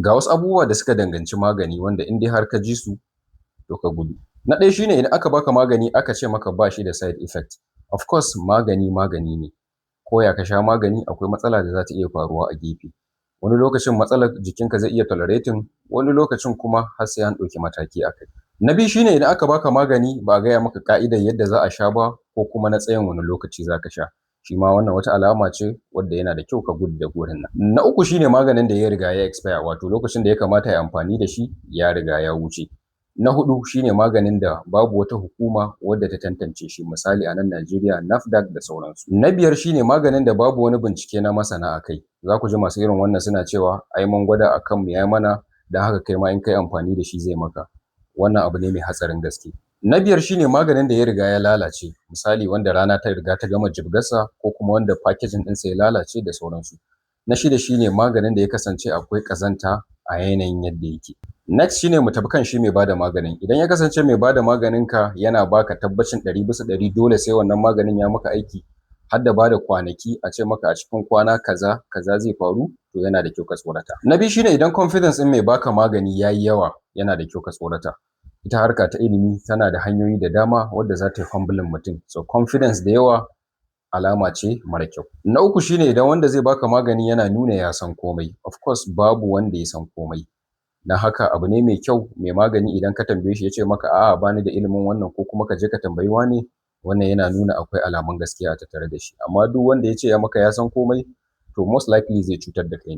Ga wasu abubuwa da suka danganci magani wanda in dai har ka ji su, to ka gudu. Na ɗaya shine idan aka baka magani aka ce maka ba shi da side effect. Of course, magani magani ne. Ko ya ka sha magani, akwai matsala da za ta iya faruwa a gefe. Wani lokacin matsalar jikinka zai iya tolerating, wani lokacin kuma har sai an ɗauki mataki a kai. Na biyu shine idan aka baka magani ba a gaya maka ƙa'idar yadda za a sha ba, ko kuma na tsayin wane lokaci za ka sha. Shi ma wannan wata alama ce wadda yana da kyau ka gudu da gurin nan. Na uku shine maganin da ya riga ya expire, wato lokacin da ya kamata a yi amfani da shi ya riga ya wuce. Na huɗu shine maganin da babu wata hukuma wadda ta tantance shi, misali a nan Najeriya NAFDAC da sauransu. Na biyar shine maganin da babu wani bincike na masana a kai. Za ku ji masu irin wannan suna cewa ai mun gwada a kanmu ya mana, don haka kai ma in ka yi amfani da shi zai maka. Wannan abu ne mai hatsarin gaske. Na biyar shine maganin da ya riga ya lalace, misali wanda rana ta riga ta gama jibgarsa, ko kuma wanda packaging ɗinsa ya lalace da sauransu. Na shida shine maganin da ya kasance akwai ƙazanta a yanayin yadda yake. Next shine mu tafi kan shi mai bada maganin. Idan ya kasance mai bada maganinka yana baka tabbacin 100% dole sai wannan maganin ya maka aiki, har da bada kwanaki a ce maka a cikin kwana kaza kaza zai faru, to yana da kyau ka tsorata. Na biyu shine idan confidence ɗin mai baka magani ya yi yawa, yana da kyau ka tsorata. Ita harka ta ilimi tana da hanyoyi da dama wadda za ta yi humbling mutum. So confidence da yawa alama ce mara kyau. Na uku shine idan wanda zai baka magani yana nuna ya san komai. Of course, babu wanda ya san komai. Don haka abu ne mai kyau mai magani idan ka tambaye shi ya ce maka a'a, bani da ilimin wannan, ko kuma ka je ka tambayi wane, wannan yana nuna akwai alamun gaskiya a tattare da shi. Amma duk wanda ya ce ya maka ya san komai, to most likely zai cutar da kai ne.